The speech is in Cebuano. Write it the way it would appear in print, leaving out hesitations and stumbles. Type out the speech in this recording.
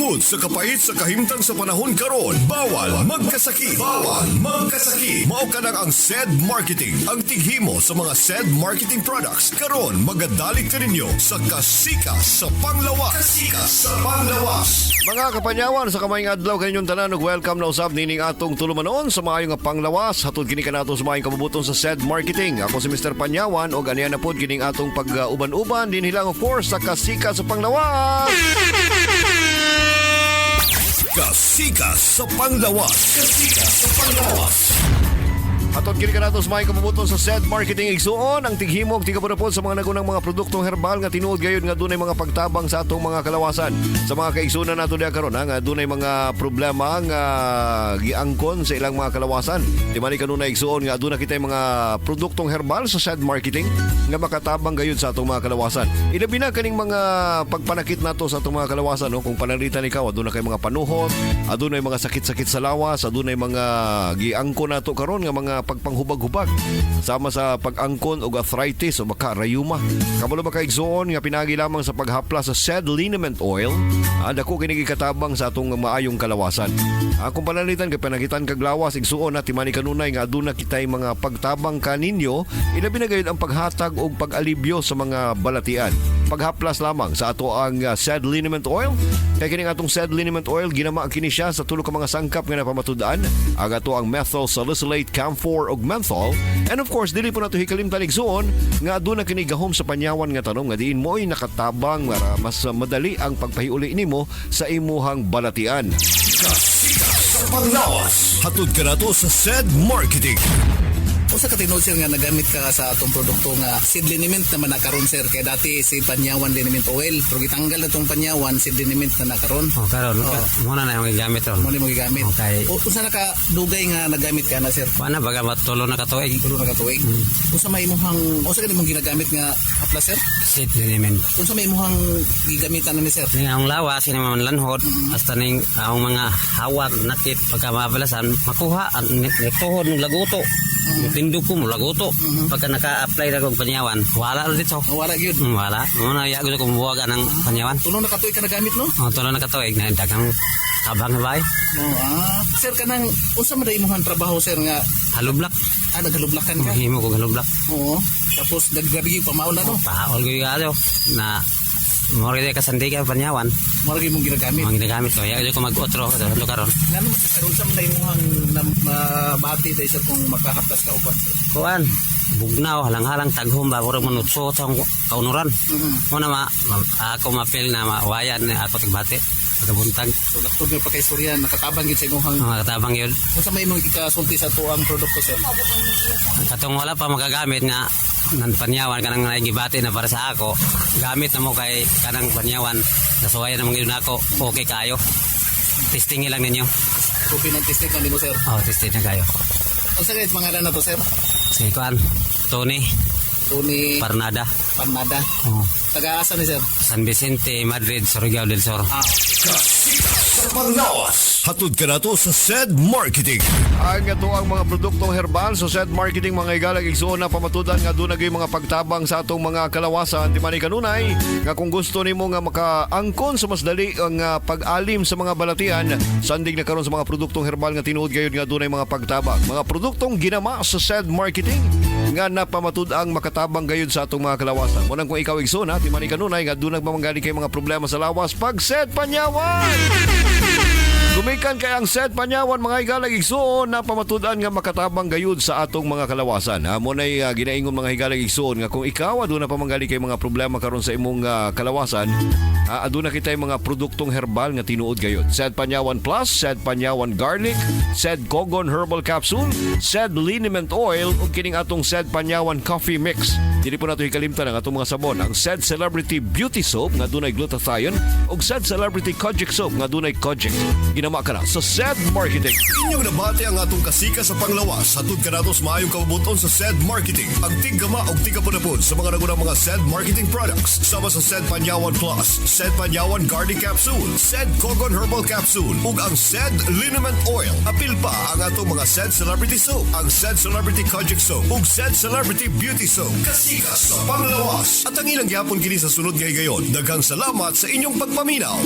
Tungod sa kapait sa kahimtang sa panahon karon, bawal magkasakit. Bawal magkasakit. Mao kanang ang SED Marketing, ang tighimo sa mga SED Marketing products. Karon magadalit kaninyo sa Kasika sa Panglawas. Kasika sa Panglawas. Mga kapanyawan, sa kamay nga adlaw kaninyong tanan ug welcome na usab nining atong tulumanon sa maayo nga panglawas. Hatod kini kanato sa maayong kabubuton sa SED Marketing. Ako si Mr. Panyawan ug aniya na pod kining atong pag-uban-uban dinhi lang, of course, sa Kasika sa Panglawas. Kasika sa Panglawas. Kasika sa Panglawas. Hatod kini kanato sa maayong kabubuton sa SED Marketing, igsuon, ang tighimog tigapod sa mga nagunang mga produktong herbal nga tinuod gayud nga dunay mga pagtabang sa atong mga kalawasan. Sa mga kaigsuonan nato diha karon ha, nga dunay mga problema nga giangkon sa ilang mga kalawasan. Di man kanunay, igsuon, nga aduna kitay mga produktong herbal sa SED Marketing nga makatabang gayud sa atong mga kalawasan. Ilabi na kaning mga pagpanakit nato sa atong mga kalawasan, no, kung pananglitan ikaw aduna kay mga panuhot, adunay mga sakit-sakit sa lawas, adunay mga giangkon nato karon nga mga pagpanghubag-hubag sama sa pag-angkon og arthritis o baka rayuma. Kabalo ba ka, igsuon, nga pinagi lamang sa paghapla sa SED Liniment Oil, dako kini gikatabang sa atong maayong kalawasan. Kung pananglitan kay panakitan kag lawas, igsuon na, timani kanunay nga aduna kitay mga pagtabang kaninyo, ilabi na gayud ang paghatag og pag-alibyo sa mga balatian. Paghaplas lamang sa ato ang SED Liniment Oil. Kay kining atong SED Liniment Oil, ginama kini siya sa tulo ka mga sangkap nga napamatud-an. Ang ato ang methyl salicylate, camphor ug menthol. And of course, dili po nato hikalimtan, igsuon, nga aduna kini gahom sa panyawan nga tanom nga diin mo'y nakatabang para mas madali ang pagpahiuli nimo sa imuhang balatian. Kasika sa Panglawas. Hatod kanato sa SED Marketing. Usa ka tinuod, sir, nga nagamit ka sa atong produkto nga seed liniment naman na karon, sir, kay dati si Panyawan Liniment Oil pero gitanggal na tong Panyawan, seed liniment na nakaron. Oh, karon mo na na yung gigamit ron. Mo ni mo gigamit. Okay. O, unsa na ka dugay nga nagamit ka na, sir? Wala baga matulo na katuig. 3 na ka tuig. Unsa may imong unsa kani mong ginagamit nga haplas, sir? Seed liniment. Unsa may imong gigamitan na ni, sir? Ning ang lawas kini man lanhod hasta ning ang mga hawak nakit pagka mabalasan makuha ang tuhod ng laguto. Tindog ko mo laguto. Pagka naka-apply na kog Panyawan, wala ra dito. Wala gyud. Wala. Mo na ya gusto kong buwagan ng Panyawan. 3 na ka tuig ka nagamit, no? Oh, 3 na katuig na daghang tabang na bay. No, ah. Sir, kanang unsa man imong trabaho, sir, nga Halublak. Ah, naghalublakan ka? Mahimo kog halublak. Oo. Tapos naggabi pamaol na, no? Paol ko yung ano na mo rin kasandiga Panyawan. Mura gyud mong ginagamit. Mga ginagamit ko. Ya ko mag-otro kato karon. Ngano man, sir, unsa man imong mabati dai, sir, kung makahaplas ka uban, sir? Kuan, bugnaw, halang-halang, taghom ba, murag manutso sa akong kaunuran. Mo na ako mapil na mawayan na ako tigbati. Pagkabuntag, So laktod nga pagkaistorya nakatabang gid sa imong mga katabang yun. Unsa may imong ikasulti sa tuang produkto, sir? Katong wala pa magagamit nga nan Panyawan kanang nagibati na para sa ako. Gamit na mo kay kanang Panyawan. Nasuwayan naman gyud nako. Okay kayo. Testing lang ninyo. Rubi ng testing na nimo, sir. Oh, testing na kayo. Unsa gid pangalan na to, sir? Si kuan, Tony Tony Parnada. Panmada. Oh. Taga-asa ni, sir? San Vicente, Madrid, Surigao del Sur. Ah. Kasika sa Panglawas. Hatod kanato sa SED Marketing. Ang ato ang mga produktong herbal sa SED Marketing, mga igalag, igsuon, na pamatudan nga doon mga pagtabang sa atong mga kalawasan. Di man kanunay nga kung gusto nimo nga makaangkon sa mas dali ang pag-alim sa mga balatian, sandig na karon sa mga produktong herbal nga tinuod gayud nga dunay mga pagtabang. Mga produktong ginama sa SED Marketing nga napamatud-ang makatabang gayud sa atong mga kalawasan. Munang kung ikaw, igsuon ha, di man kanunay nga dunay mamanggali kay mga problema sa lawas, pag SED Panyawan! Gumikan kay ang SED Panyawan, mga higalag, igsuon, na pamatudan nga makatabang gayud sa atong mga kalawasan. Ha, mo nay ginaingon, mga higalag, igsuon, nga kung ikaw aduna pa manggali kay mga problema karon sa imong kalawasan, aduna kitay mga produktong herbal nga tinuod gayud. SED Panyawan Plus, SED Panyawan Garlic, SED Kogon Herbal Capsule, SED Liniment Oil ug kining atong SED Panyawan Coffee Mix. Dili po nato hikalimtan ang atong mga sabon, ang SED Celebrity Beauty Soap nga dunay glutathione ug SED Celebrity Kojic Soap nga dunay kojic. Ginama ka na sa SED Marketing. Inyong nabati ang atong Kasika sa Panglawas. Hatod kanato sa maayong kabubuton sa SED Marketing. Ang tiggama og tigapunapon sa mga nagunang mga SED Marketing products. Sama sa SED Panyawan Plus, SED Panyawan Garlic Capsule, SED Kogon Herbal Capsule, ug ang SED Liniment Oil. Apil pa ang atong mga SED Celebrity Soap, ang SED Celebrity Kojic Soap, ug SED Celebrity Beauty Soap. Kasika sa Panglawas. At ang ilang gyapon kini sa sunod nga higayon. Daghang salamat sa inyong pagpaminaw.